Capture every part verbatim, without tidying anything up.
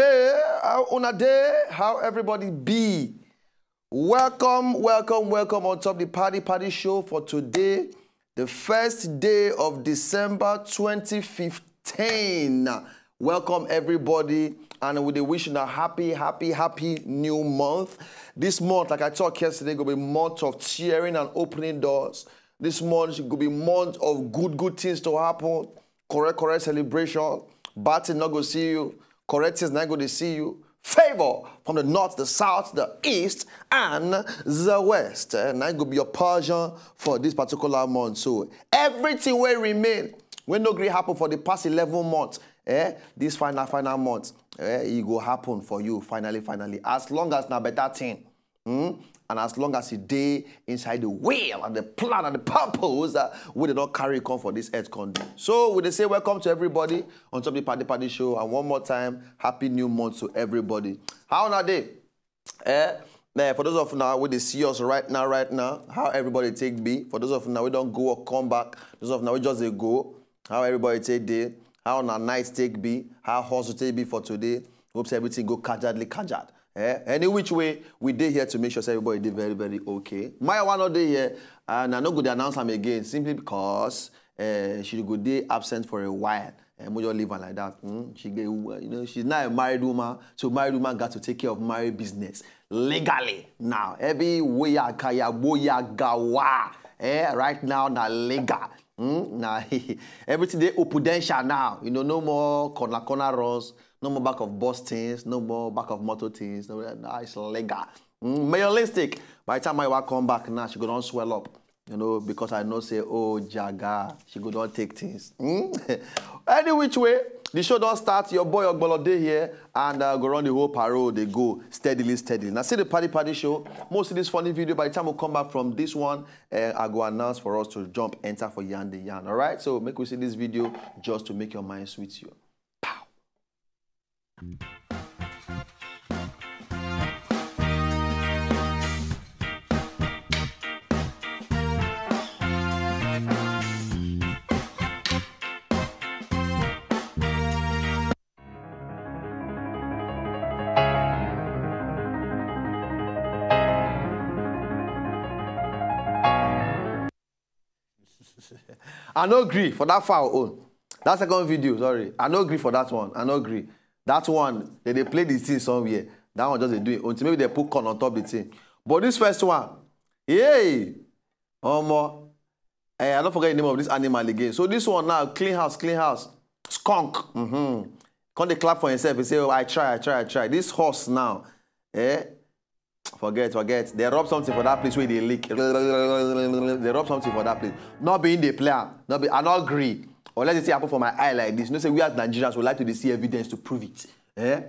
Hey, how una dey? How everybody be? Welcome, welcome, welcome on top the Party Party Show for today, the first day of December twenty fifteen. Welcome everybody, and we dey wish you a happy, happy, happy new month. This month, like I talk yesterday, go be month of cheering and opening doors. This month go be month of good, good things to happen. Correct, correct celebration. Bad thing not go see you. Correct things not go to see you. Favor from the north, the south, the east, and the west. And that go be your portion for this particular month. So everything will remain. When no gree happen for the past eleven months, eh, this final, final month, eh, it go happen for you finally, finally. As long as na better thing. Hmm? And as long as you dey inside the will and the plan and the purpose uh, wey dem don carry come for this earth country. So we dey say welcome to everybody on top the Party Party Show, and one more time, happy new month to everybody. How una dey? Eh? Eh, for those of now wey dey see us right now, right now, how everybody take be? For those of now wey don go or come back, those of now wey just dey go, how everybody take dey? How una night take be? How hustle take be for today? Hope say everything go kajadly kajad. Eh? Any which way, we dey here to make sure say everybody dey very, very okay. My one not dey here, and I no go dey announce am again simply because eh, she go dey absent for a while. And we just leave her like that. Hmm? She get, you know, she's now a married woman, so married woman got to take care of married business legally. Now, every way I kaya, boya, gawa, eh, right now na legal. Hmm? Now, everything dey opudential now. You know, no more corner corner runs, no more back of bus things, no more back of motor things. No, now it's legal. Mm, Mayor Lipstick, by the time I come back now, she go don swell up. You know, because I know say, oh, Jaga, she go don take things. Hmm? Any which way, the show don start. Your boy Ogbolo dey here and uh, go run the whole parole. They go steadily, steadily. Now see the Party Party Show. Most of this funny video. By the time we come back from this one, uh, I go announce for us to jump, enter for Yan the Yan. All right. So make we see this video just to make your mind sweet you. Pow. I no agree for that foul own. That second video, sorry. I no agree for that one. I no agree. That one, they, they play the thing somewhere. That one just they do it. Until maybe they put corn on top the thing. But this first one, hey, Omo, eh, I don't forget the name of this animal again. So this one now, clean house, clean house, skunk. Mm-hmm. Come they clap for himself. He say, oh, I try, I try, I try. This horse now, eh, forget, forget. They rub something for that place where they leak. They rub something for that place. Not being the player, not be. I not agree. Or let it say happen for my eye like this. You know, say we as Nigerians would like to see evidence to prove it. Eh?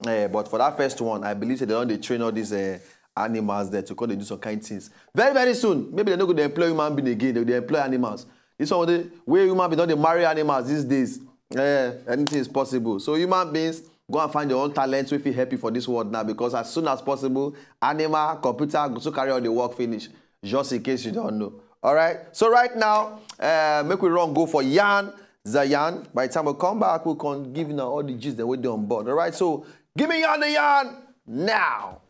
Eh, but for that first one, I believe say they don't they train all these uh, animals there to come they do some kind things. Very, very soon, maybe they no go dey employ human being again. They go dey employ animals. This one, the way human being don't they marry animals these days. Eh, anything is possible. So human beings, go and find your own talents wey fit help you for this world now, because as soon as possible, animal, computer go to carry all the work finish. Just in case you don't know. All right. So right now, uh, make we run go for Yan Zayan. By the time we come back, we can give you all the gist that we do on board. All right. So give me Yan the Yan now.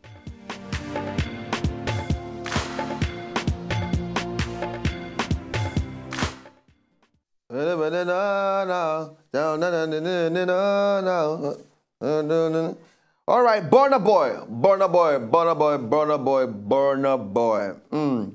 All right, Burna Boy, Burna Boy, Burna Boy, Burna Boy, Burna Boy. Mm.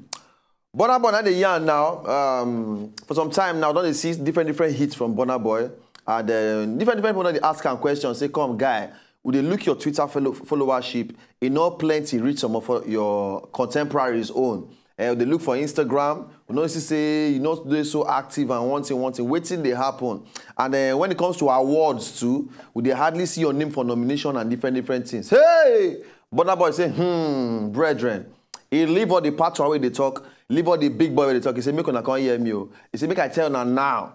Burna Boy, not the yarn now. Um, for some time now, don't they see different different hits from Burna Boy, and uh, different different people they ask him questions. Say, come guy, would they look your Twitter follow, followership? E no plenty reach some of your contemporaries own. Eh, they look for Instagram, we no see say you no dey so active and one thing, one thing. Wetin dey happen? And uh, when it comes to awards too, we dey hardly see your name for nomination and different different things. Hey! Burna Boy say, hmm, brethren, he leave all the patois wey dey talk, leave all the big boy wey dey talk. He say, make una come hear me o. He say, make I tell una now,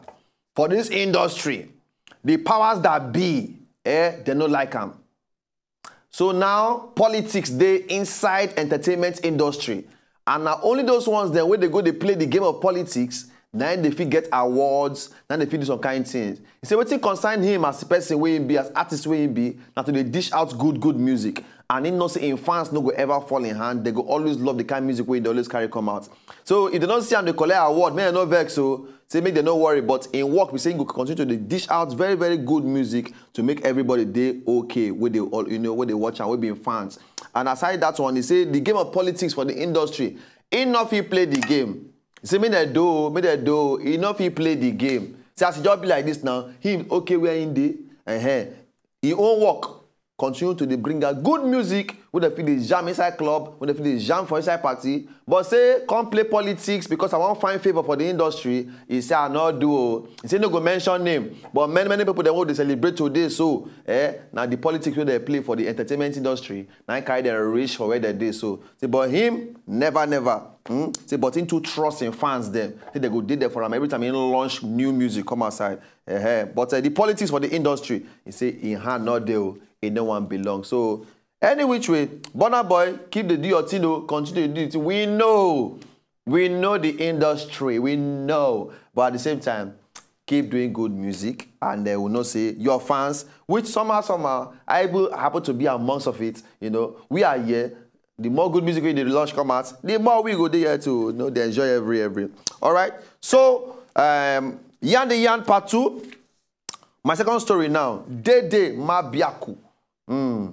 for this industry, the powers that be, eh, they no like am. So now politics dey inside entertainment industry, and na only those ones dem wey dey go dey play the game of politics Na im dey fit get awards, na im dey fit do some kind things. He say wetin concern him as person wey him be, as artist wey him be, na to dey dish out good good music. And him know say him fans no go ever fall in hand, they go always love the kind music wey he dey always carry come out. So if they no see am dey collect award, make dem no vex o, say make dem no worry, but im work be say he go continue to dey dish out very very good music to make everybody dey okay, wey dey all, you know, wey dey watch am, wey be im fans. And aside that one, he say the game of politics for the industry, he no fit play the game. He say make dem do, make dem do, he no fit play the game. Say as e just be like this now, him okay where him dey, uh-huh. Him own work, continue to dey bring out good music wey dem fit dey jam inside club, wey dem fit dey jam for inside party. But say come play politics because I wan find favour for the industry, he say I no do o. He say no go mention name, but many many people dem wey dey celebrate today so, eh, na the politics wey dem play for the entertainment industry na im carry dem reach for where dem dey so. Say but him never never, hmm? Say but him too trust him fans dem, say dem go dey there for am every time he launch new music come outside. Eh, but uh, the politics for the industry, he say him hand no dey o, he no wan belong. So any which way, Burna Boy, keep dey do your thing o, continue to do it. We know, we know the industry, we know. But at the same time, keep doing good music, and uh, we know say your fans, which somehow somehow I will happen to be amongst of it. You know, we are here. The more good music wey dey launch come out, the more we go dey here to, you know, dey enjoy every every. All right. So um, Yan the Yan part two. My second story now, Dede Mabiaku. Hmm.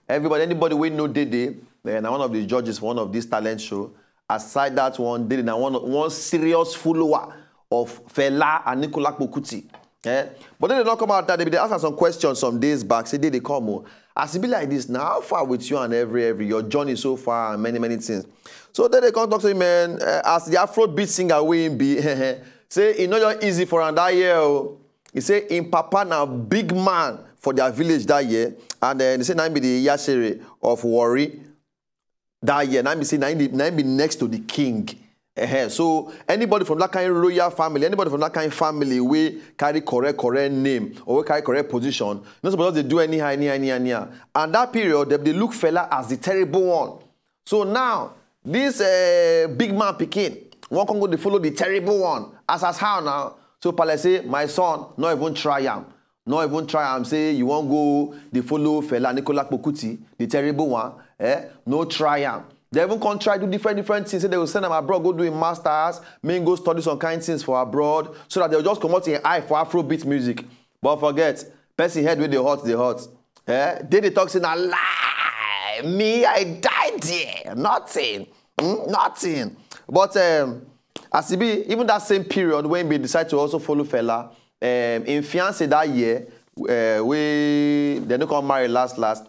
Everybody, anybody wey know Dede, eh, na one of the judges for one of this talent show. Aside that one, Dede na one one serious follower of Fela Anikulapo Kuti. Eh? But then they don't come out that day, they ask am some questions some days back. Say, Dede, come o. As e be like this, now how far with you and every every your journey so far and many many things. So then they come talk to him, man, uh, as the Afrobeat singer wey him be, say e no just easy for am that year o. He say him papa na big man for their village that year, and uh, they say na him be the Yashere of Warri that year. Na him be say na him, dey- na him be next to the king. Ehen. So anybody from that kind royal family, anybody from that kind family wey carry correct correct name or wey carry correct position, no suppose just dey do anyhow anyhow anyhow anyhow. And that period, dem dey look Fela as the terrible one. So now this uh, big man pikin wan come go dey follow the terrible one. As as how now? So Pale say, my son, no even try am. No even try am. Say you wan go dey follow Fela Anikulapo Kuti, the terrible one. Eh? No try am. They even come try do different different things. Say they go send am abroad, go do im masters, make im go study some kind things for abroad, so that they go just comot im eye for Afrobeat music. But forget, person head wey dey hot dey hot. Eh? They dey talk say na lie. Me, I die there. Nothing. Hmm? Nothing. But um, as e be, even that same period when he decide to also follow Fela, um, im fiance that year, uh, wey dem no come marry last last,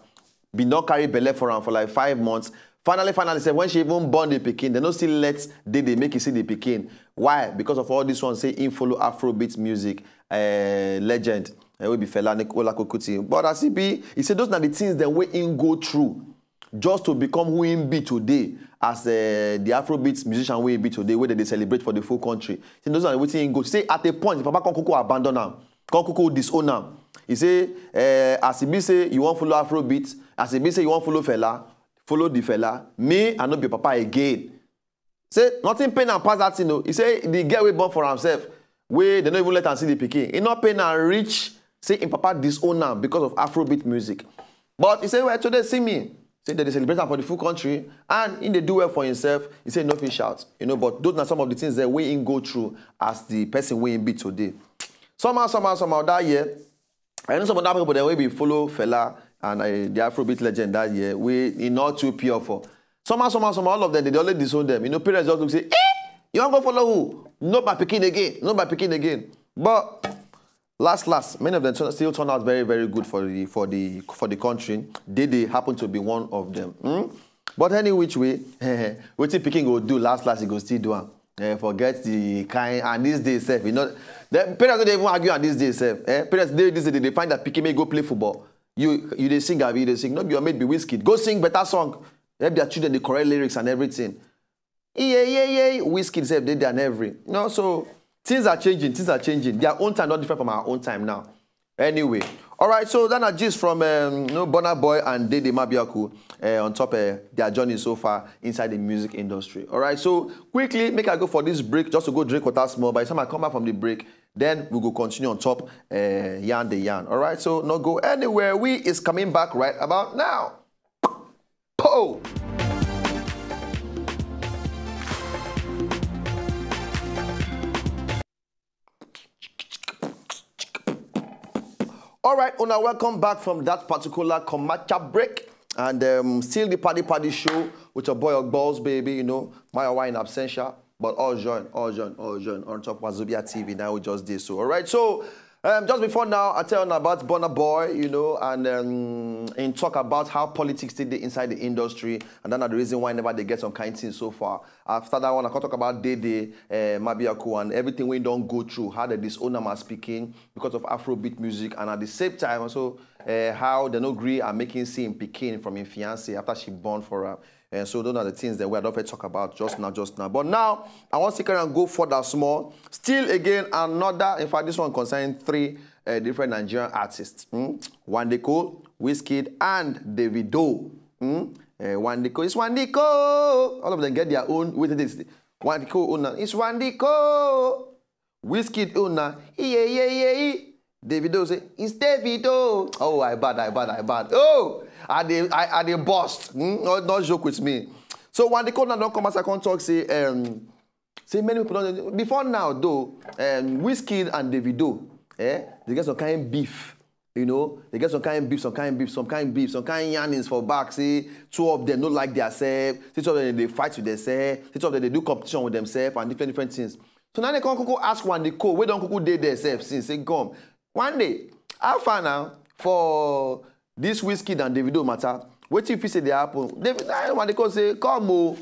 bin don carry belle for am for like five months. Finally, finally, sef, when she even born the pikin, dem no still let Dede make e see the pikin. Why? Because of all this one say im follow Afrobeat music uh, legend, uh, wey be Fela Anikulapo Kuti. But as e be, he say those na the things dem wey im go through just to become who im be today as uh, the Afrobeat musician wey im be today, wey dem dey celebrate for the full country. Say those are wetin im go. Say at a point, papa come kuku abandon am, come kuku disown am. He say, uh, as e be say you wan follow Afrobeat, as e be say you wan follow Fela, follow the Fela. Me, I no be your papa again. Say nothing pain am pass that thing o. He say the girl wey born for himself, wey dem no even let am see the pikin, e no pain am reach say im papa disown am because of Afrobeat music. But he say, well, today see me. Say dem dey celebrate am for the full country and im dey do well for himself. He say no fit shout, you know. But those na some of the things that wey im go through as the person wey im be today. Somehow, somehow, somehow that year, I know some other people dem wey be follow Fela and uh, the Afrobeat legend that year, wey e not too pure for. Somehow, somehow, somehow, all of them, they dey always disown them. You know, parents just look say, eh, you wan go follow who? No be my pikin again, no be my pikin again. But last last, many of them turn- still turn out very very good for the for the for the country. Dede happen to be one of them. Hmm? But any which way, wetin pikin go do last last, he go still do am. Eh, forget the kind, and these days sef, you know, the parents no dey even argue, and these days sef, eh, parents dey this day, they find that pikin make go play football. You you dey sing, abi you dey sing? No be your mate be Wizkid. Go sing better song. Help their children the correct lyrics and everything. Yeah, yeah, yeah. Wizkid sef dey there and every. You know, so things are changing. Things are changing. Their own time not different from our own time now. Anyway, All right, so that na gist from um, you know, Burna Boy and Dede Mabiaku uh, on top of their journey so far inside the music industry. All right, so quickly, make I go for this break just to go drink water small. By the time I come back from the break, then we go continue on top uh, yarn the yarn. All right, so no go anywhere. We is coming back right about now. Po! All right, una welcome back from that particular commercial break. And um, still the party party show with your boy Balls Baby, you know, my wine absentia. But all join, all join, all join on top Wazobia T V. Now we just did so. All right, so um, just before now, I tell you about Burna Boy, you know, and um, in talk about how politics did inside the industry, and that's the reason why never they get some kind things so far. After that one, I can talk about Dede, uh, Mabiaku, and everything we don't go through, how they disown them as speaking because of Afrobeat music, and at the same time also uh, how they no agree and making see him picking from him fiance after she born for her. And so those are the things that we are not talk about just now, just now. But now I want to kind of go further small. Still again another. In fact, this one concerning three uh, different Nigerian artists: hmm? Wandeko, Wizkid, and Davido. Hmm? Uh, Wandeko is Wandeko. All of them get their own. Wait, this Wandeko own. It's Wandeko. Wizkid own na iye iye iye. Davido say it's Davido. Oh, I bad, I bad, I bad. Oh, I dey I, I dey bust. Hmm? No, no joke with me. So when the corner don come as I come talk say um say many people don before now though um Wizkid and Davido eh they get some kind beef. You know, they get some kind beef, some kind beef, some kind beef, some kind yarnings for back. Say two of them no like their self. Say two of them they fight with themselves. Say two of them they do competition with themselves and different different things. So now they come kuku ask one the co. We don't kuku dey themselves since. Say come one day. How far now for this Wizkid and Davido matter? What if you say they happen? David, I want to say come oh.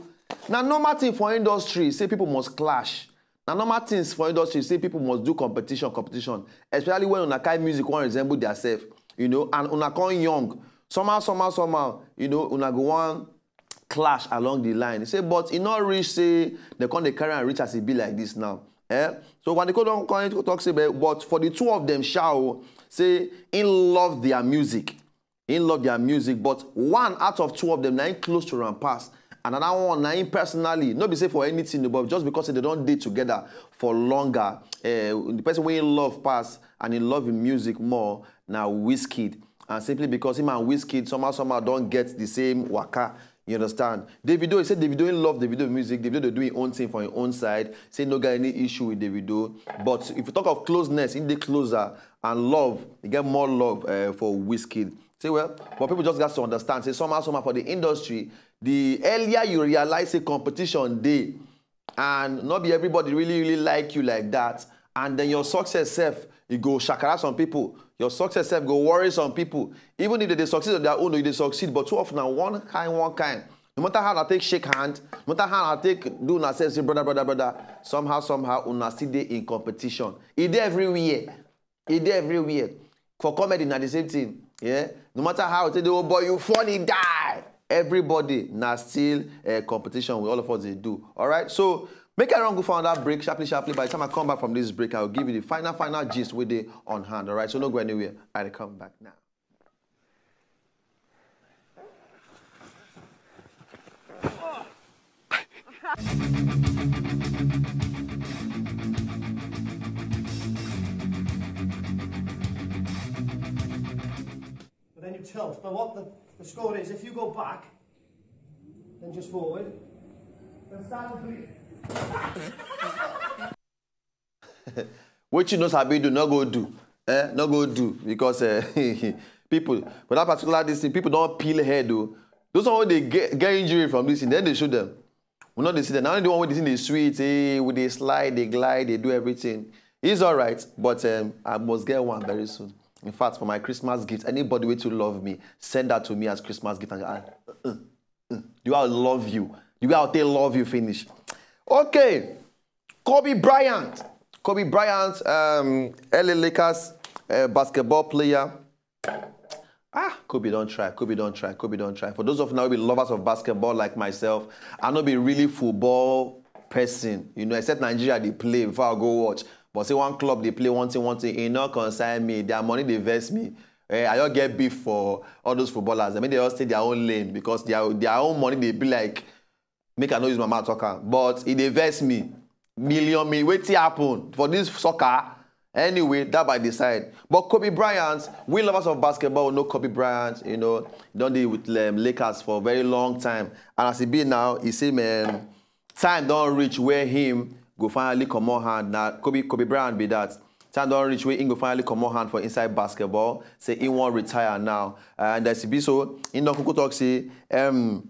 Now normal thing for industry. Say people must clash. Na normal things for industry say people must do competition, competition, especially when una carry music wan resemble their self, you know, and una come young. Somehow, somehow, somehow, you know, una go wan clash along the line. Say, but e no reach say dem come dey carry am reach as e be like this now. Eh? So Wandeko don come talk say, but, but for the two of them, sha o, say im love their music. He love their music, but one out of two of them na him close to am pass. Another one na him personally, no be say for anything, but just because they don't dey together for longer. Uh, the person wey he love pass and he love him music more na Wizkid. And simply because him and Wizkid somehow somehow don't get the same waka. You understand? Davido, he said Davido he love Davido music. Davido dey do his own thing for his own side. Say no get any issue with Davido. But if you talk of closeness, he dey closer and love, you get more love uh, for Wizkid. Say well, but people just got to understand. Say somehow, somehow for the industry, the earlier you realize a competition day, and not be everybody really, really like you like that, and then your success self, you go shakara some people. Your success self go worry some people. Even if they, they succeed on their own, or you they succeed, but too often na one kind, one kind. No matter how I take shake hand, no matter how I take do una self say brother, brother, brother. Somehow, somehow, una still dey in competition. E dey everywhere. E dey everywhere. For comedy na the same thing. Yeah. No matter how they do, oh boy, you funny die. Everybody na still a competition with all of us they do. All right. So make I run go for another break sharply, sharply. By the time I come back from this break, I'll give you the final, final gist with the on hand. All right. So don't go anywhere. I come back now. But then you tilt. But what the, the score is, if you go back, then just forward, then start to bleed. Wetin you no sabi do, no go do. Eh? No go do because uh, people, for that particular this thing, people don't peel head though. Those are when they get, get injury from this thing, then they shoot them. We not they see them. Now the one with this thing they sweet, eh, with they slide, they glide, they do everything. It's all right, but um, I must get one very soon. In fact, for my Christmas gift, anybody way to love me, send that to me as Christmas gift. And I, uh, uh, uh, the way I love you, the way I they love you finish. Okay, Kobe Bryant. Kobe Bryant, um, L A Lakers uh, basketball player. Ah, Kobe don't try, Kobe don't try, Kobe don't try. For those of now be lovers of basketball like myself, I no be really football person. You know, except Nigeria they play before I go watch. But say one club they play one thing, one thing, it not concern me. Their money they vest me. Eh, I don't get beef for all those footballers. I mean, they all stay their own lane because their their own money they be like, make I no use my mouth talk am. But e dey vex me. Million me wetin happen for this soccer? Anyway, that by the side. But Kobe Bryant, we lovers of basketball know Kobe Bryant, you know, don dey with um, Lakers for a very long time. And as e be now, e say, man, time don reach where him go finally comot hand. Na Kobe Kobe Bryant be that. Time don reach where him go finally comot hand for inside basketball. Say he wan retire now. And as e be so, he don kuku talk say, um,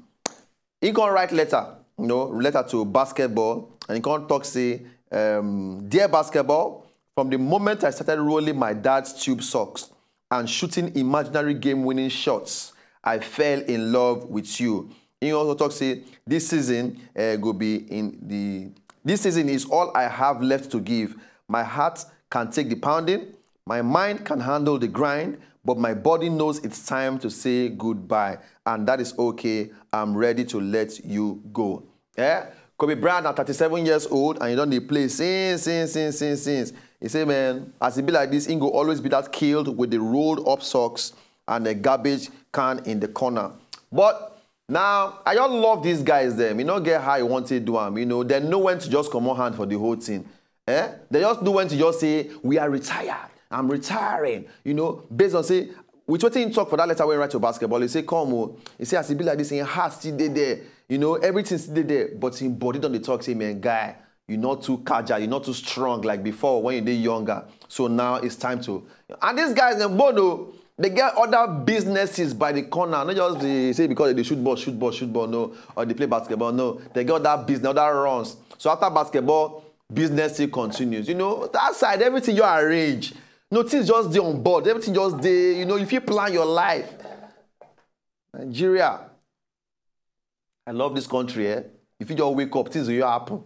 he come write letter, you know, letter to basketball, and he come talk say, um, dear basketball, from the moment I started rolling my dad's tube socks and shooting imaginary game-winning shots, I fell in love with you. He also talk say this season uh, go be in the this season is all I have left to give. My heart can take the pounding, my mind can handle the grind, but my body knows it's time to say goodbye, and that is okay. I'm ready to let you go. Eh? Kobe Bryant at thirty-seven years old and you don't dey play since, since, since, since, since. He say, man, as it be like this, he go always be that killed with the rolled up socks and the garbage can in the corner. But now, I don't love these guys. Them, you know, get how you want to do them. You know, they know when to just come on hand for the whole thing. Eh? They just know when to just say, we are retired. I'm retiring. You know, based on say, with what he talk for that letter when he write to basketball, he say, come, oh, he say, as it be like this, in heart still dey there. You know, everything still dey there. But in body don't they talk, say, man, guy, you're not too kaja, you're not too strong like before when you did younger. So now it's time to. And these guys, them bono, they get other businesses by the corner. Not just they say because they shoot ball, shoot ball, shoot ball, no, or they play basketball, no. They get other business, other runs. So after basketball, business still continues. You know, that side, everything you arrange. No things just dey on board. Everything just dey. You know, if you plan your life, Nigeria, I love this country. Eh? If you just wake up, things will happen.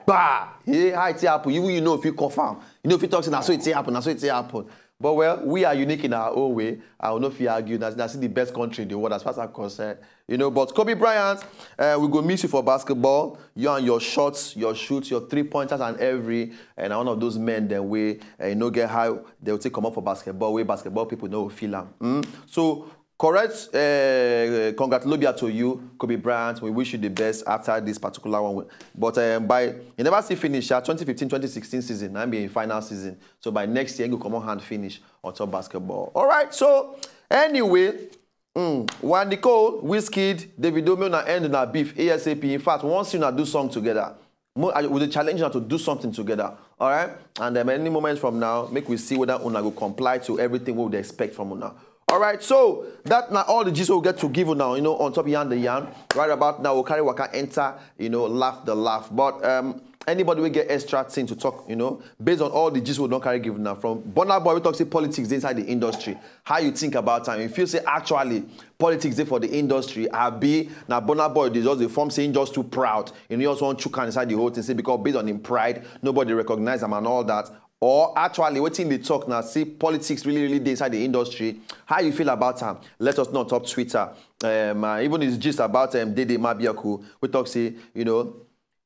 Bah! Hey, how it happen? Even you know if you confirm. You know if you talk, say, na so it happen, na so it happen. But well, we are unique in our own way. I will not fear argue. That's, that's the best country in the world as far as I'm concerned. You know, but Kobe Bryant, uh, we go miss you for basketball. You and your shots, your shoots, your three pointers and every. And I'm one of those men that way, uh, you know, get how they will take come up for basketball. Where basketball people know feel them. Mm? So, correct, uh, congratulabia to you, Kobe Bryant. We wish you the best after this particular one. But um, by you never see finish at twenty fifteen twenty sixteen season, I mean final season. So by next year, you come on hand finish on top basketball. All right, so anyway, mm, Juan Nicole, Wizkid, David Domino, and na beef ASAP. In fact, once you na do song together, mo- I- we dey challenge una to do something together. All right, and um, any moment from now, make we see whether una go comply to everything we would expect from una. All right, so that na all the gist we get to give una, you know, on top yarn the yarn. Right about now, we'll carry waka enter, you know, laugh the laugh. But um, anybody we get extra thing to talk, you know, based on all the gist we don't carry give now from Bonner Boy, we talk say politics inside the industry. How you think about time? You feel say actually politics dey for the industry? Abi na Bonner Boy dey just dey form saying just too proud. You know, he also want chukan inside the whole thing. Say because based on him pride, nobody recognize him and all that. Or actually, wetin dey talk now, see politics really, really dey inside the industry. How you feel about am? Let us know on top Twitter. Um, uh, even his gist about um, Dede Mabiaku, we talk say, you know,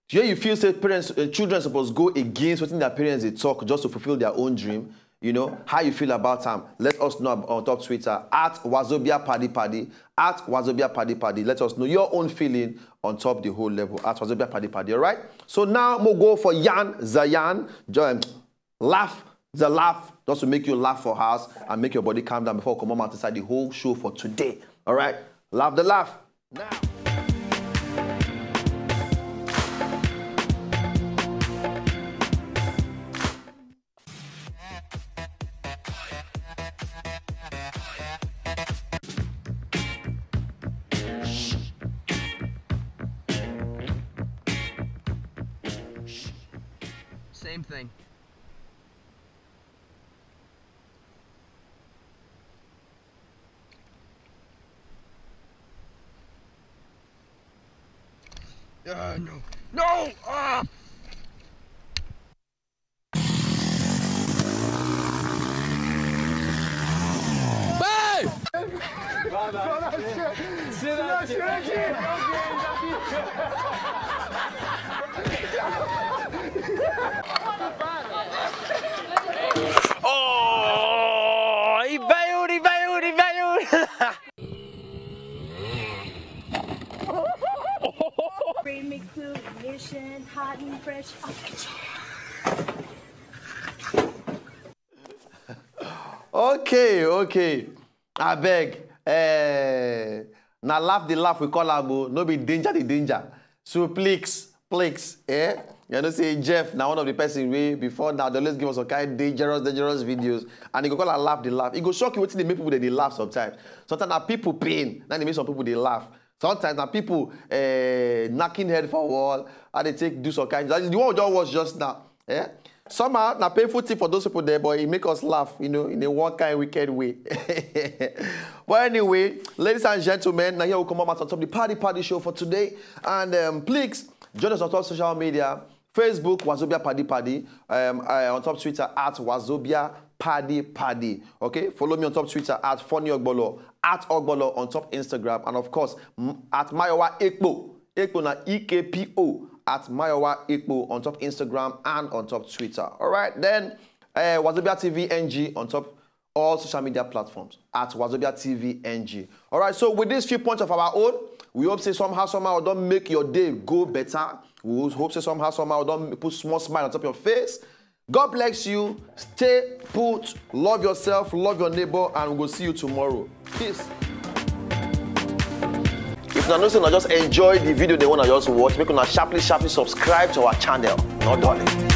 yeah, you feel say parents, uh, children supposed go against what their parents they talk just to fulfill their own dream. You know, how you feel about am? Let us know ab- on top Twitter at Wazobia Paddy Paddy, at Wazobia Paddy Paddy. Let us know your own feeling on top the whole level at Wazobia Paddy Paddy. All right. So now we'll go for Yan Zayan. Join laugh the laugh just to make you laugh for house and make your body calm down before we come out inside the whole show for today. All right, laugh the laugh now. Same thing. Uh, no. No! Ah! Hey! Oh, he bailed, he bailed. Hot and fresh off the chair. Okay, okay. Abeg, eh, na laugh the laugh we call am o, no be danger the danger. So please, please, eh? You know say Jeff na one of the person wey before now dey always give us some kind dangerous, dangerous videos, and he go call am laugh the laugh. E go shock you wetin dey make people dey dey laugh sometimes. Sometimes na people pain na dey make some people dey laugh. Sometimes na people eh, knocking head for wall, how they take do some kind. The one we just watch just now. Eh? Somehow, na painful thing for those people there, but it make us laugh, you know, in a one kind wicked way. But anyway, ladies and gentlemen, now here we come on top the Party Party Show for today. And um, please join us on top social media. Facebook, Wazobia Paddy Paddy. Um, uh, on top Twitter, at Wazobia Paddy Paddy. Okay, follow me on top Twitter, at Funny Ogbolo, at Ogbolo on top Instagram, and of course, m- at Mayowa Ekpo. Ekpo na E K P O, at Mayowa Ekpo on top Instagram and on top Twitter. All right, then uh, Wazobia T V N G on top all social media platforms at Wazobia T V N G. All right, so with these few points of our own, we hope say somehow, somehow, don't make your day go better. We hope say somehow, somehow, don't put small smile on top of your face. God bless you. Stay put. Love yourself, love your neighbor, and we'll see you tomorrow. Peace. If una know say una just enjoy the video they wanna just watch, make una sharply sharply subscribe to our channel. No darling.